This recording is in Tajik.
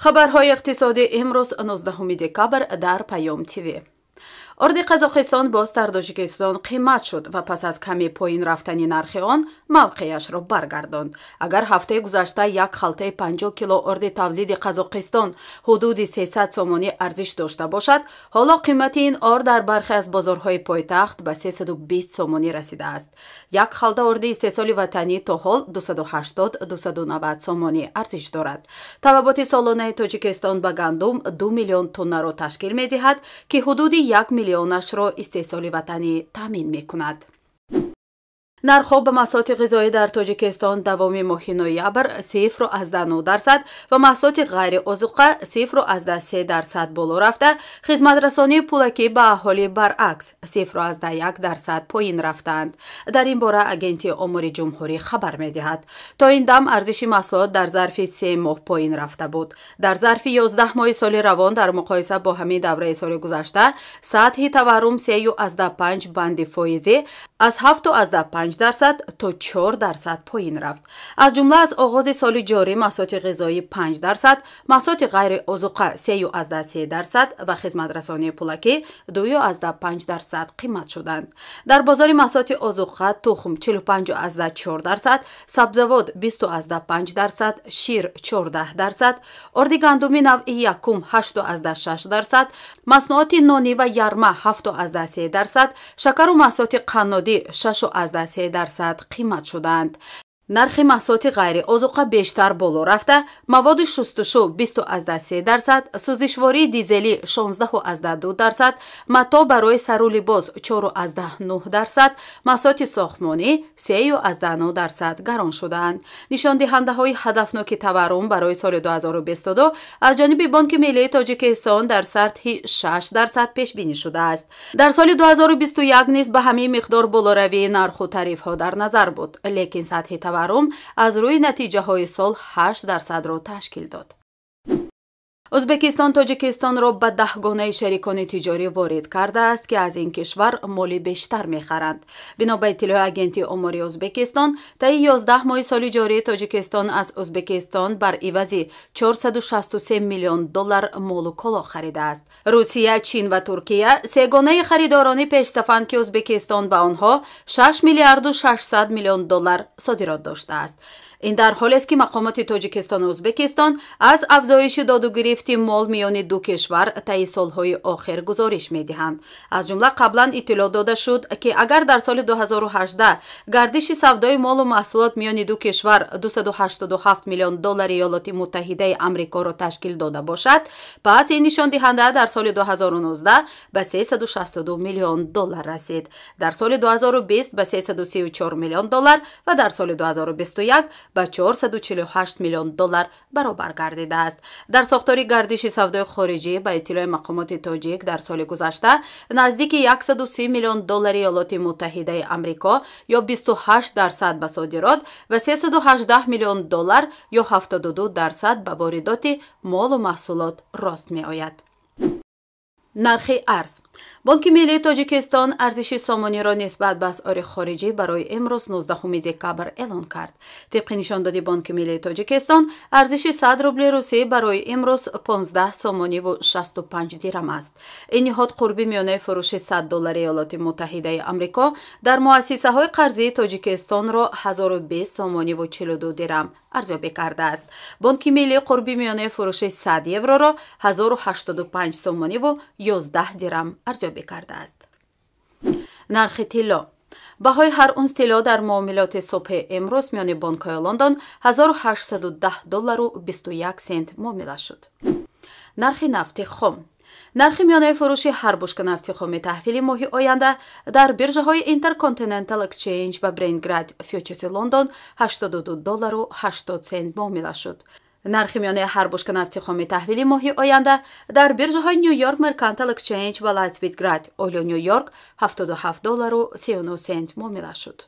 Хабарҳои иқтисодӣ имрӯз 19 декабр дар Паём ТВ. Орди Қазоқистон боз дар Тоҷикистон қимат шуд ва пас аз каме поин рафтани нархи он мавқеяшро баргардонд. Агар ҳафтаи гузашта як халтаи 50 кило орди тавлиди Қазоқистон ҳудуди 300 сомонӣ арзиш дошта бошад, ҳоло қимати ин орд дар бархе аз бозорҳои пойтахт ба 320 сомонӣ расидааст. Як халта орди истеҳсоли ватанӣ то ҳол 280-290 сомонӣ арзиш дорад. Талаботи солонаи Тоҷикистон ба гандум 2 миллион тоннаро ташкил медиҳад, ки ҳудуди 1 миллионашро истеҳсоли ватанӣ таъмин мекунад. Нархҳо ба маҳсулоти ғизоӣ дар Тоҷикистон давоми моҳи ноябр 0,9% ва маҳсулоти ғайриозуқа 0,3% боло рафта, хизматрасонии пулакӣ ба аҳолӣ баръакс 0,1% поин рафтаанд. Дар ин бора Агентии омори ҷумҳурӣ хабар медиҳад. То ин дам арзиши маҳсулот дар зарфи 3 моҳ поин рафта буд. Дар зарфи 11 моҳи соли равон дар муқоиса бо ҳамин давраи соли гузашта сатҳи таваррум 3,5 банди фоизӣ аз 7,5% то 4% поин рафт. Аз ҷумла аз оғози соли ҷорӣ маҳсулоти ғизоӣ 5%, маҳсулоти ғайриозуқа 3,3% ва хизматрасонии пулакӣ 2,5% қимат шуданд. Дар бозори маҳсулоти озуқа тухм 45,4%, сабзавот 20,5%, шир 14%, орди гандуми навъи якум 8,6%, маснуоти нонӣ ва ярма 7,3%, шакару маҳсулоти қаннодӣ 6,3% қимат шуданд. Нархи маҳсулоти ғайриозуқа бештар боло рафта, маводи шустушу 20,3%, сӯзишвории дизелӣ 16,2%, матоъ барои сару либос 4,9%, маҳсулоти сохтмонӣ 3,9% гарон шудаанд. Нишондиҳандаҳои ҳадафноки таваррум барои соли 2022 аз ҷониби Бонки Миллии Тоҷикистон дар сатҳи 6% пешбинӣ шудааст. Дар соли 2021 низ ба ҳамин миқдор болоравии нарху тарифҳо дар назар буд, лекин сатҳи таваррум аз рӯи натиҷаҳои сол 8%-ро ташкил дод. Ӯзбекистон Тоҷикистонро ба даҳгонаи шерикони тиҷорӣ ворид кардааст, ки аз ин кишвар моли бештар мехаранд. Бино ба иттилои Агентии омори Ӯзбекистон, таи 11 моҳи соли ҷорӣ Тоҷикистон аз Ӯзбекистон бар ивази 463 миллион доллар молу коло харидааст. Русия, Чин ва Туркия сегонаи харидорони пешсафанд, ки Ӯзбекистон ба онҳо 6 миллиарду 600 миллион доллар содирот доштааст. Ин дар ҳолест, ки мақомоти Тоҷикистону Ӯзбекистон аз афзоиши додугирифти мол миёни ду кишвар таи солҳои охир гузориш медиҳанд. Аз ҷумла қаблан иттилоъ дода шуд, ки агар дар соли 2018 гардиши савдои молу маҳсулот миёни ду кишвар 287 миллион доллари Иёлоти Муттаҳидаи Амрикоро ташкил дода бошад, пас ин нишондиҳанда дар соли 2019 ба 362 миллион доллар расид, дар соли 2020 ба 334 миллион доллар ва дар соли 2021 ба 448 миллион доллар баробар гардидааст. Дар сохтори гардиши савдои хориҷӣ ба иттилои мақомоти тоҷик дар соли гузашта наздики 130 миллион доллари Иёлоти Муттаҳидаи Амрико ё 28% ба содирот ва 318 миллион доллар ё 72% ба воридоти молу маҳсулот рост меояд. Нархи арз. Бонки Миллии Тоҷикистон арзиши сомониро нисбат ба асъори хориҷӣ барои имрӯз 19 декабр эълон кард. Тибқи нишондоди Бонки Миллии Тоҷикистон, арзиши 100 рубли русӣ барои имрӯз 15 сомониву 65 дирам аст. Ин ниҳод қурби миёнаи фурӯши 100 доллари Иёлоти Муттаҳидаи Амрико дар муассисаҳои қарзии Тоҷикистонро 1020 сомониву 42 дирам арзёбӣ кардааст. Бонки Миллӣ қурби миёнаи фурӯши 100 евроро 1085 сомониву 11 дирам арзёбӣ кардааст. Нархи тилло. Баҳои ҳар унс тилло дар муомилоти субҳи имрӯз миёни бонкҳои Лондон 1810 доллару 21 сент муомила шуд. Нархи нафти хом. Нархи миёнаи фурӯши ҳар бушка нафти хоми таҳвили моҳи оянда дар биржаҳои Intercontinental Exchange ва Brent Grade Futures Лондон 82 доллару 80 сент муомила шуд. Нархи миёнаи ҳар бушка нафти хоми таҳвили моҳи оянда дар биржаҳои New York Mercantile Exchange ва Light Sweet Crude Oil Нью Йорк 77 доллару 39 сент муомила шуд.